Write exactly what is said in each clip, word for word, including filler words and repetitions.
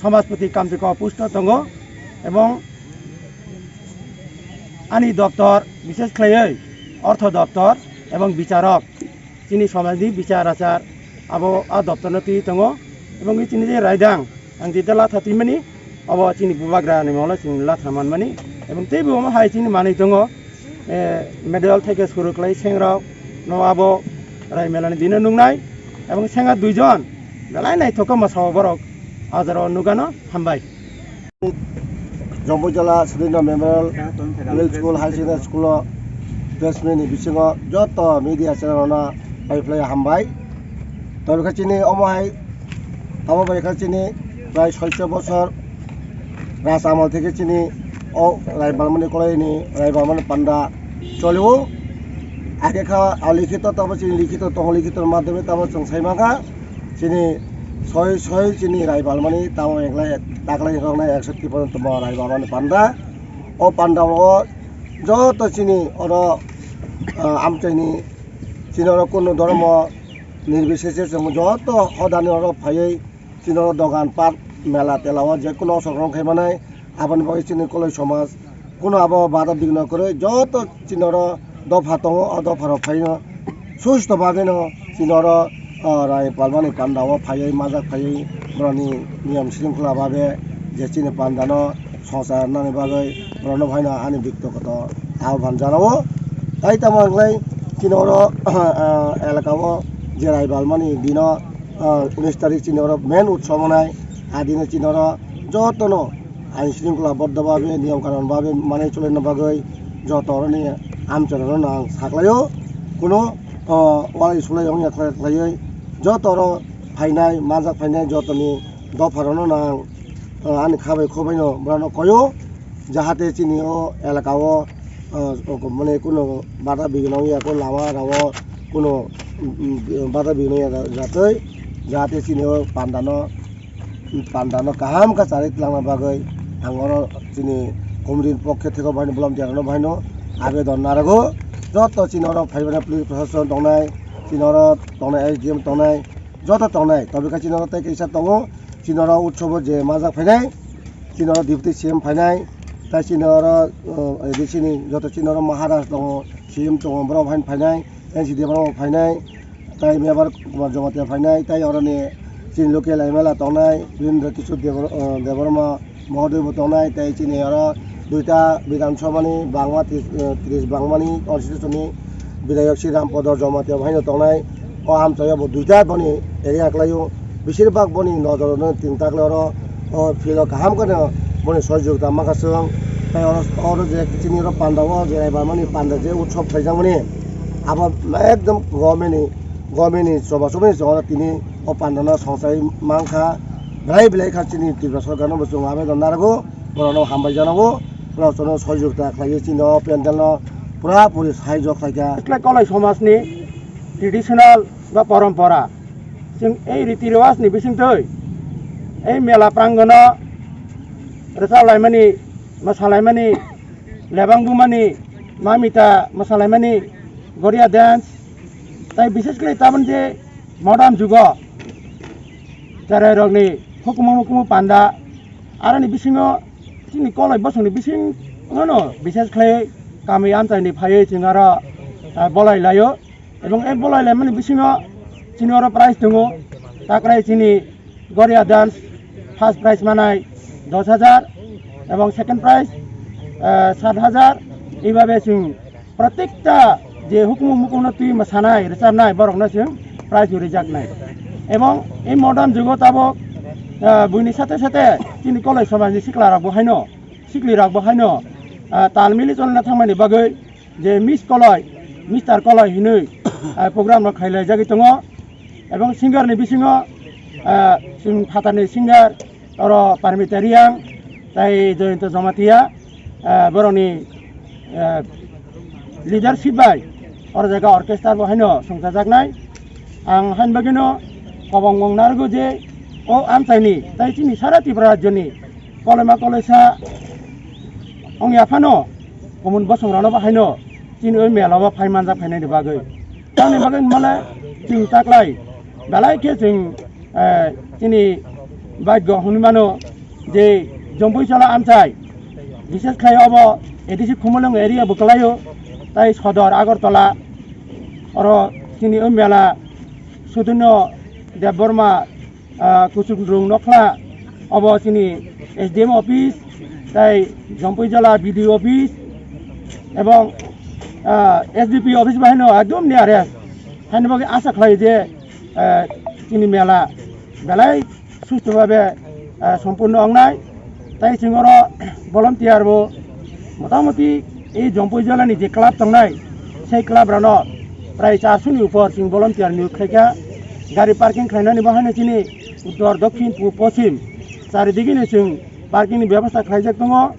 Samajpati Kamchikho post o tongo, ebong ani doptor, bishesh khlaiwi ortho doptor ebong bicharok, chini somajni bichar achar abo a doptorno twi tongo, ebong chini je raidang, ang je latha twimani, abo chini bubagrani molo chini latha manmani, ebong teibo omo hai chini manwi tongo. Eh, medal theke suru kwlai sengrok no abo Rai Melani dino nungnai, ebong senga duijon belai naithok khe mwsao borok ajaro nugano hambai. Jomboi Jala Sudhindra Memorial Middle School, High Secondary School o press meet ni bisingo joto media channel rokno pai phlai hambai. Tobokhe chini omo hai, abo bai khe chini prai soicho bosor raj amal theke chini o Rai Balmani Koloi ni Rai Balmani panda cholio. Age kha alikhito, tabo chini likhito tongo, likhito madhyome tabo chwng sai mankha. Chini soi soi chini Rai Balmani tamo englai taklai roknai ekso tipano tamo Rai Balmani panda. O panda o joto chini oro, ah, amchaini chini oro kunu dhormo nirbisese chwng joto hodani oro phaiwi chini oro dogan pat mela tela o je kunu osok rong khai manai aboni bagwi chini Koloi somaj kunu abo bada bigno kwrwi joto chini oro dopha tongo, o dopha rok phaino susto bagwino chini oro, o, Rai Balmani panda o phaiwi majak phaiwi borokni niyam sringkhola bagwi je chini panda no songchar nani bagwi borokno phaino ani biktogoto ahban janao. Tai tamo wngkhlai chini oro, ah, elaka o je Rai Balmani dino, ah, unis tarik chini oro main utsob wngnai, a dino chini oro jotono ain sringkhola boddo babe niyom kanon babe manwi cholaina bagwi joto oroni amchorano ang saklaio. Kuno, ah, walai sulai wngya khlai khlaiwi joto oro phainai, majak phainai jotoni dopharano ang, ah, ani khabai khobaino borokno koyo, jahate chini o elaka o, ah, mane kuno bada bigno wngya khe lama rao kuno, mm, mm, bada bigno wngya jatwi, jahate chini o pandano, pandano kaham khe charwi twlangna bagwi ang oro chini committee ni pokhe theke baino volunteer rokno baino abedon narwgo. Joto chini oro phaibaino police proshashan tongnai, chini oro tongnai S D M tongnai, joto tongnai, tobikha chini oro tei kaisa tongo, chini oro utsobo je majak phainai, chini oro deputy C M phainai, tai chini oro, uh, A D C ni joto chini oro Maharaj tongo, C M tongo, borok haino phainai, N C D borok phainai, tai Mebar Kumar Jamatia phainai, tai oroni chini local M L A tongnai, Birendra Kishore Debor-, uh, Debbarma, Mohodoibo tongnai, tei chini oro duita Bidhan Sabhani bangma tris, eh, tris bangmani constituency ni bidhayok Sri Rampodo Jamatia bo haino tongnai. O amchaio bo duita boni area kwlaio. Besir bak boni nojoro no tin takle oro o field o kaham khe no boni sohojogita mankha chwng. Tei oro, oro je chini oro panda o je Rai Balmani panda je utsob khaijakmani abo ekdom government ni, government ni choba chobani chwng oro tini o panda no songchai mankha. Belai belai kha chini Tripura sorkar no bo chwng abedon narwgo. Borokno hambai janago, borok chwngno sohojogita khlaiwi chini o pandal no pura puri sahajyo khlaikha. Kolai somajni traditional ba porompora, chwng ei riti rewaj ni bisingtwi ei mela prangono rwchap laimani, mwsa laimani, lebang bumani, mamita mwsa laimani, goria dance, tai bishesh khlai tabon je modern jugo cherai rokni hukumu mukumu panda, aroni bisingo chini koloi bosongni bisingono bishesh khlai kami amchaini phaiwi chwng aro, ah, bolai laio. Ebong e bolai laimani bisingo chini oro prize tongo, takrai chini goria dance first prize manai dos hajar ebong second prize, ah, sat hajar, eibabe chwng Protekta je hukumu mukumu twi mwsanai, rwchapnai, borokno chwng prize bo rijaknai. Ebong ei modern jugo tabok, ah, buini sate sate chini koloi somajni siklarokbo haino, siklirokbo haino, ah, tal mili cholna thangmani bagwi je Miss Koloi, Mister Koloi hinwi, ah, program rok khailaijagwi tongo. Ebong singer ni bisingo, ah, chwng phatarni singer oro Parmita Reang tai Jayanta Jamatia, ah, borokni, ah, leadership bai oro jaga orchestra bo haino songchajaknai. Ang hain bagwino kobong wng narwgo je o amchaini tai chini sara Tripura rajyoni koloima koloisa wngya phano kumun bosongrokno bo haino chini o mela o phai manjak phainani bagwi. Tamoni bagwi hwnmale chwng taklai belai khe chwng, eh, chini bhagyo hwnwi mano, Je Jompuijola amchai, bishes khlai obo A D C Khumulwng area bo kwlaio, tai sodor Agartala, oro chini o mela Sudunyo Debbarma, ah, Kuchuk Rung Nokhla, obo chini S D M office, tai Jompuijola B D O office, ebong, ah, S D P office bahai no ekdom nearest. Haini bagwi asa khlai je, ah, chini mela belai susto babe, ah, sompurno wngnai. Tai chwng oro volunteer bo motamoti ei Jompuijola ni je club tongnai, sei club rano prai charso ni upor chwng volunteer niyog khlaikha. Gari parking khlainani bo haino chini uttor, dokhin, pub, poschim charidigini chwng parking ni bebostha khlaijak tongo.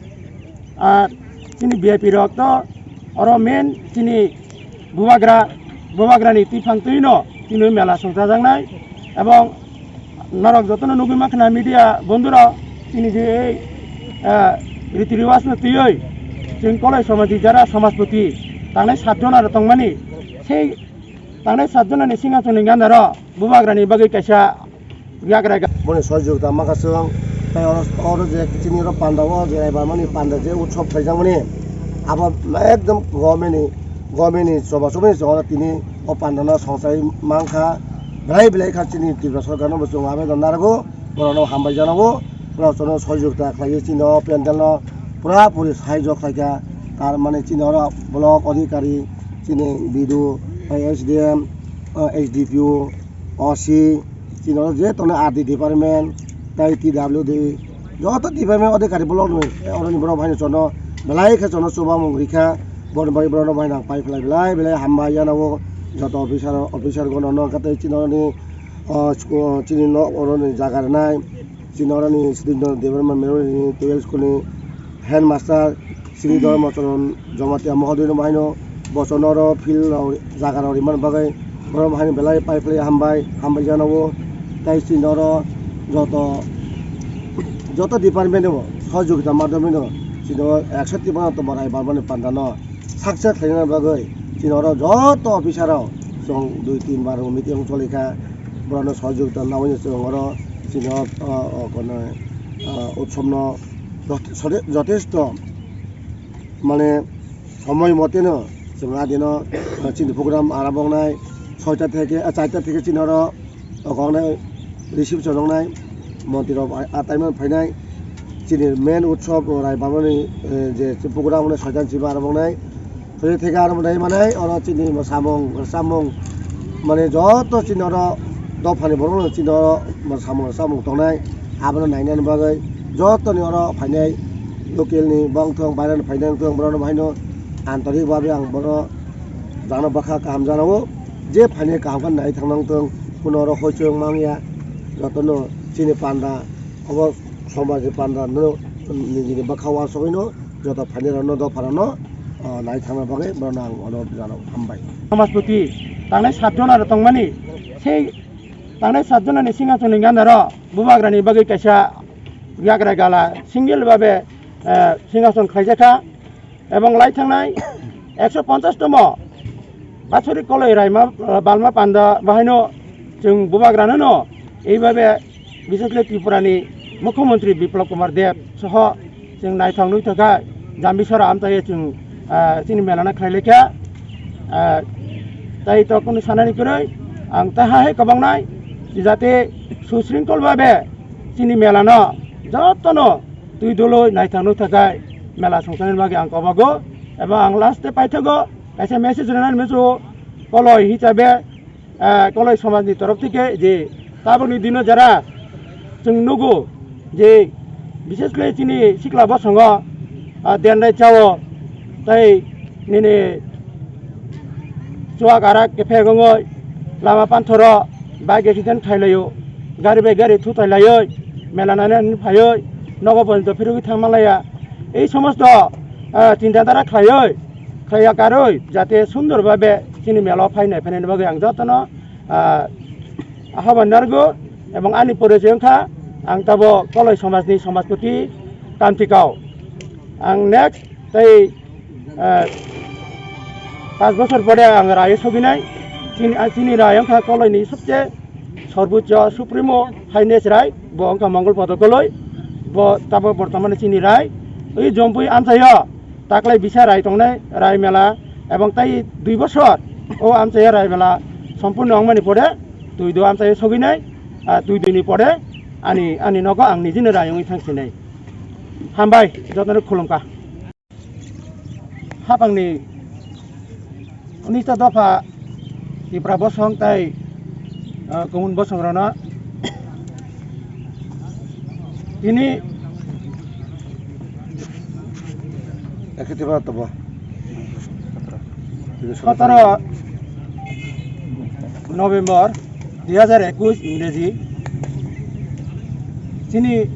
Ar chini V I P rok to oro main chini bubagra, bubagrani twiphang twino chini mela songchajaknai. Ebong norok jotono nugwi mankha media bondhurok, chini je ei, eh, riti riwaj no twiwi chwng Koloi somajni jara somajpoti tangnai sat jona rok tongmani, sei tangnai sat jonani singhasonni gandaro bubagrani bagwi kaisa yagra ga- Boni sojogta makaswng, tai oro, oro je chini oro panda o je Rai Barmani panda je utsob khaijakmani, abo ekdom government ni, government ni choba chobani chwng oro tini o panda no songchai mankha, belai belai kha chini Tripura sorkar no bo chwng abedon narago, borok no hambai janago, borok chwngno sojogta khlaiwi chini o pandal no pura puri sahajyo khlaikha, tar mane chini oro block adhikari, chini B D O, S D M, S D P O, O C, chini oro je tongnai R D department, tai T W D, joto department adhikari block ni, eh, oroni borok haino chwngno belai khe chwngno chubamung rikha, borok bai borok no bai nang pai phlai belai belai hambai janago, joto officer, officer gono no kate chini oroni, oh, chini nok oroni jaga rwnai, chini oroni Srinath Debbarma Memorial Twelve School ni headmaster Sri Dharma Charan Jamatia Mohodoy no bahaino bochon oro field rok jaga rok rimani bagwi borok haino belai pai phlai hambai, hambai janago. Tai chini oro joto, joto department ni bo sojogita madhyome no chini oro ekso tiprano tongo Rai Barmani panda no success khlaina bagwi chini oro joto officer rok chwng dui tin bar meeting choli kha, borok no sojogita naiwi chwng oro chini o, o, o, kono, o, utsob no jote-, jote-, jotesto mane somoi mote no chwng a dino, ah, chini program arambh wngnai soita theke, ah, charta theke chini oro tongnai reception wngnai montri rok a, a time o phainai chini main utsob Rai Barmani, eh, je program wngnai soita ni simi arambh wngnai soita theke arambh wngnai mane oro chini samung samung mane joto chini oro dophani borok no chini oro samung samung tongnai abono nainani bagwi jotoni oro phainai local ni bongthong bairani phainai wngthong borok no bahaino antorik babe ang bono jana bwkha kaham jana o je phainai kaham khe nai thang nang thung kuno oro hoichwng mangya jotono chini panda obo somaj ni panda no nini bwkha uansugwi no joto phainai rok no dopha rok no nai thangna bagwi bono ang ono jana hambai. Samajpoti tangnai sat jona rok tongmani sei tangnai sat jona ni singhasonni gandaro bubagrani bagwi kaisa yagra gala single babe, eh, singhason khlaijakha ebong lai thangnai ekso ponchash tomo Bachori Koloi Raima, eh, Balma Panda bahaino chwng bubagrano no eibabe bisesle Tripurani Mukhyamantri Biplab Kumar Deb soho chwng naithok nuithok kha Jambisora amchaio chwng, eh, chini melano khlai laikha. Eh, tai to kunu sanani kwrwi ang ta hai kwbangnai jate susringkol babe chini melano jotono twi dului naithok nuithok khai mela songchani bagwi ang kobogo. Eba ang last e paithago kaisa message rwnani muchungo Koloi hisabe, eh, Koloi somajni torof theke je tabukni dino jara chwng nugo je bishesh khe chini sikla bosongo, ah, dendai chao tai nini chuak arak kephek wngwi lama panthoro bike accident khailaio, gari bai gari thutai laioi, mela nainani phaioi, nogo porjonto phirogwi thangma laya. Ei somosto, ah, chinta dhara khlaioi, khlaiya karwi, jate sundor babe chini mela o phai nai phainani bagwi ang jotono, ah, ahoban narwgo, ebong ani porichoi wngkha, ang tabo Koloi somajni somajpoti Kanti Kao. Ang next tei, eh, panch bochor pore ang rai soginai. Chini, ah, chini rai wngkha Koloini sobche sorbocho supremo highness rai, bo wngkha Mongol Podo Koloi. Bo tabok bortomane chini rai, oi jompui amchaio taklai bisa rai tongnai rai mela, ebong tai dui bosor o amchaio rai mela sompurno wngmani pore tui do amchaio soginai, ah, tui dui ni pore ani, ani nogo ang nijino rai wngwi thangsinai. Hambai, jotono khulumkha. Hapangni unista dopha Tipra bosong tai, ah, kumun bosong rano tini Ekhe Tipra tobo. Sotoro November dui hajar ekush Ingreji chini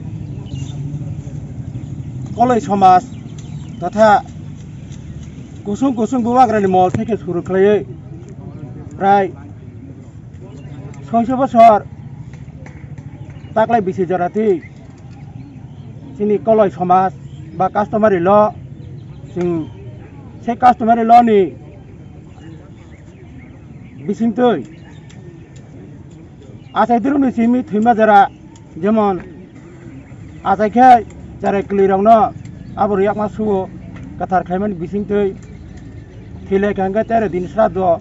Koloi somaj totha kusung kusung bubagrani mol theke suru khlaiwi prai soiso bosor taklai bisi jorati chini Koloi somaj ba customary law, chwng se customary law ni bisingtwi achai dirokni simi thwima jora, jemon achai khe cherai kwlwirokno abo rwiyakma suo kwthar khaimani bisingtwi thwi lai kha hwnkhe tere din sraddo.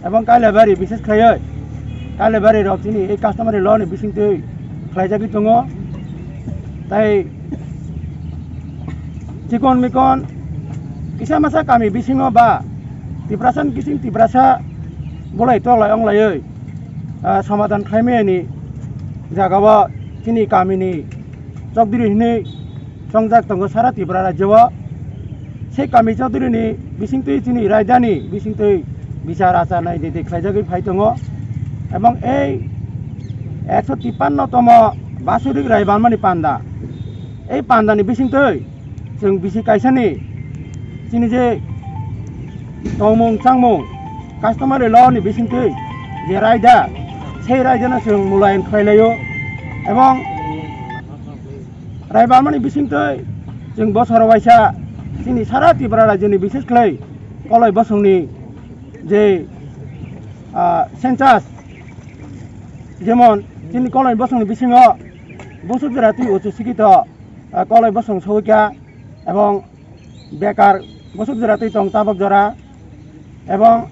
Ebong Kailaibari bises khlaiwi Kailaibari rok chini ei customary law ni bisingtwi khlaijagwi tongo. Tai chikon mikon kisa masa kami bisingo ba Tiprasa ni kising Tiprasa bolai toklai onglaiwi, ah, somadan khlaimani jagao chini kamini chokdiri hinwi chongjak tongo sara Tripura rajyo o. Se kami chokdiri ni bisingtwi chini rajdhani bisingtwi bichar achar nai de de khlaijagwi phai tongo. Ebong ei ekso tippanno tomo Basurik Raibalmani panda, ei pandani bisingtwi chwng bisi kaisani chini je tongmung changmung customary law ni bisingtwi je raida, sei raidano chwng mulayan khlai laio. Ebong Raibalmani bisingtwi chwng bosoro waisa chini sara Tripura rajyoni bises khlai Koloi bosongni je, ah, census, jemon chini Koloi bosongni bisingo bosok jora twi uchu sikito, ah, Koloi bosong sogwikha, ebong bekar bosok jora twi tong tabok jora, ebong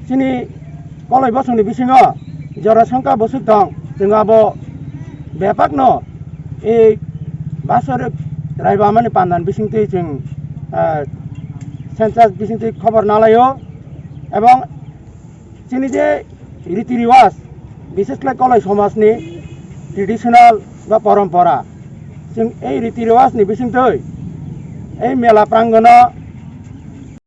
chini Koloi bosongni bisingo jora songkha bosok tong, chwng abo bepakno ei Basurik Raibalmani pandan bisingtwi chwng, ah, census bisingtwi khobor nalaio, ebong chini je riti riwaj, bises khlai Koloi somajni traditional ba porompora, chwng ei riti riwajni bisingtwi ei mela prangono